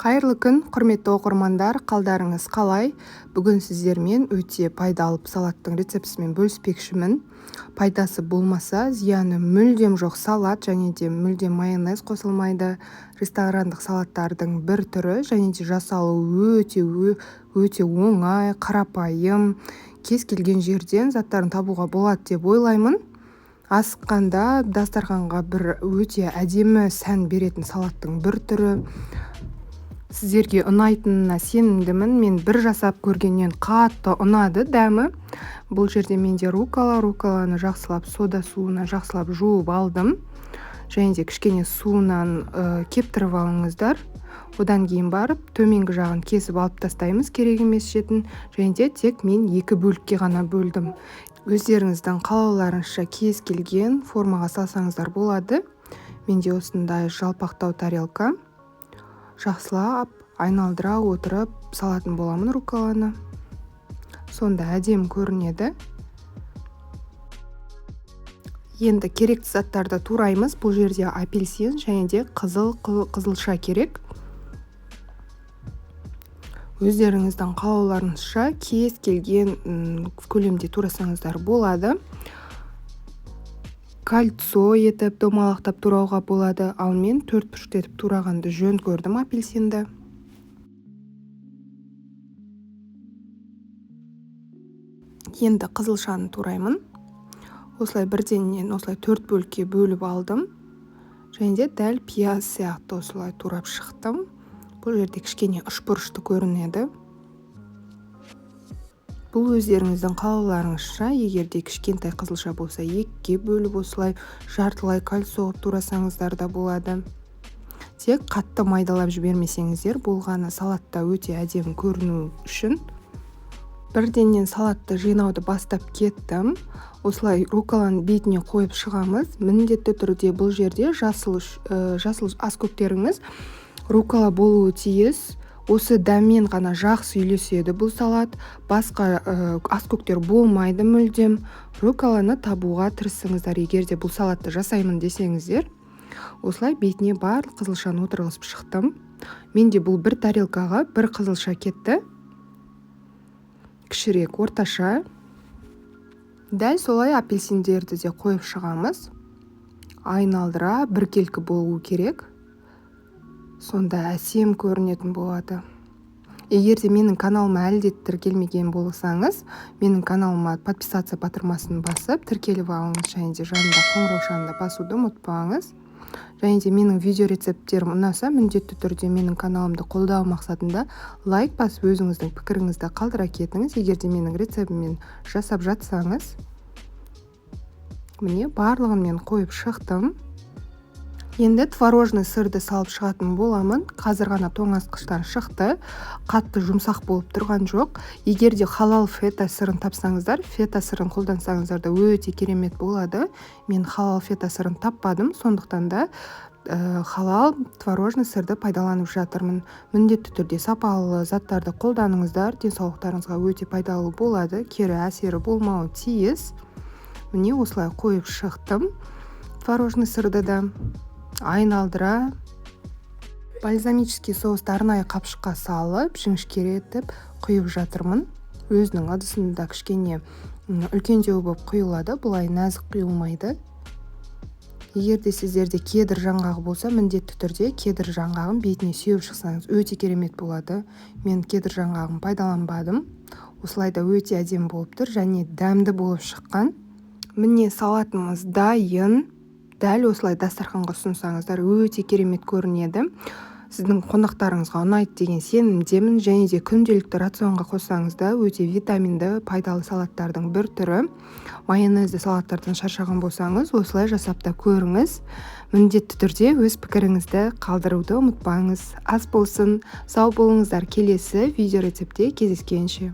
Қайырлы күн, құрметті оқырмандар, қалдарыңыз қалай? Бүгін сіздермен өте пайдалы салаттың рецептісімен бөліспекшімін. Пайдасы болмаса, зияны мүлдем жоқ салат, және де мүлдем майонез қосылмайды. Ресторандық салаттардың бір түрі, және де жасалуы өте өте оңай, қарапайым. Кез келген жерден заттарын табуға болады деп ойлаймын. Асыққанда дастарханға бір өте әдемі сән беретін салаттың бір түрі. Сіздерге ұнайтынына сенімдімін. Мен бір жасап көргеннен қатты ұнады дәмі. Бұл жерде менде рукола. Руколаны жақсылап сода суына жақсылап жуып алдым. Және де кішкене суынан кептіріп алыңыздар. Одан кейін барып төменгі жағын кесіп алып тастаймыз, керек емес жетін. Және де тек мен екі бөлікке ғана бөлдім. Өздеріңіздің қалауларыңызша кез келген формаға салсаңыздар болады. Менде осындай жалпақтау тарелка. Жақсылап айналдыра отырып салатын боламын руколаны. Сонда әдемі көрінеді. Енді керекті заттарды тураймыз. Бұл жерде апельсин және де қызылша керек. Өздеріңіздің қалауларыңызша кез келген көлемде турасаңыздар болады. Кольцо етіп домалақтап турауға болады, ал мен төрт бұрышты етіп турағанды жөн көрдім апельсинді. Енді қызылшаны тураймын. Осылай бірденнен осылай төрт бөлікке бөліп алдым. Және де дәл пияз сияқты осылай турап шықтым. Бұл жерде кішкене үшбұрышты көрінеді. Бұл өздеріңіздің қалауларыңызша, егер де кішкентай қызылша болса, екіге бөліп осылай жартылай кольцо қылып турасаңыздар да болады. Тек қатты майдалап жібермесеңіздер болғаны, салатта өте әдемі көріну үшін. Бірденнен салатты жинауды бастап кеттім. Осылай руколаны бетіне қойып шығамыз. Міндетті түрде бұл жерде жасыл аскөктеріңіз рукола болуы тиіс. Осы дәммен ғана жақсы үйлеседі бұл салат. Басқа аскөктер болмайды мүлдем. Руколаны табуға тырысыңыздар, егер де бұл салатты жасаймын десеңіздер. Осылай бетіне барлық қызылшаны отырғызып шықтым. Менде бұл бір тарелкаға бір қызылша кетті. Кішірек, орташа. Дәл солай апельсиндерді де қойып шығамыз. Айналдыра біркелкі болу керек. Сонда әсем көрінетін болады. Егер де менің каналыма әлі де тіркелмеген болсаңыз, менің каналыма подписаться батырмасын басып, тіркеліп алыңыз, және де жанында қоңыраушаны да басуды ұмытпаңыз. Және де менің видео рецепттерім ұнаса, міндетті түрде менің каналымды қолдау мақсатында лайк басып, өзіңіздің пікіріңізді қалдыра кетіңіз. Егер де менің рецептіммен жасап жатсаңыз, міне барлығын мен қойып шықтым. Енді творожный сырды салып шығатын боламын. Қазір ғана тоңазытқыштан шықты. Қатты жұмсақ болып тұрған жоқ. Егер де халал фета сырын тапсаңыздар, фета сырын қолдансаңыздар да өте керемет болады. Мен халал фета сырын таппадым, сондықтан да халал творожный сырды пайдаланып жатырмын. Міндетті түрде сапалы заттарды қолданыңыздар, денсаулықтарыңызға өте пайдалы болады, кері әсері болмауы тиіс. Міне осылай қойып шықтым творожный сырды да. Айналдыра бальзамический соусты арнайы қапшыққа салып, жіңішкеретіп құйып жатырмын. Өзінің ыдысында кішкене үлкендеу болып құйылады, бұлай нәзік құйылмайды. Егер де сіздерде кедр жаңғағы болса, міндетті түрде кедр жаңғағын бетіне сеуіп шықсаңыз өте керемет болады. Мен кедр жаңғағын пайдаланбадым. Осылай да өте әдемі болып тұр және дәмді болып шыққан. Міне салатымыз дайын. Дәл осылай дастарханға ұсынсаңыздар өте керемет көрінеді. Сіздің қонақтарыңызға ұнайды деген сенімдемін. Және де күнделікті рационға қоссаңыз да өте витаминді, пайдалы салаттардың бір түрі. Майонезді салаттардан шаршаған болсаңыз, осылай жасап та көріңіз. Міндетті түрде өз пікіріңізді қалдыруды ұмытпаңыз. Ас болсын, сау болыңыздар. Келесі видео рецептте кездескенше.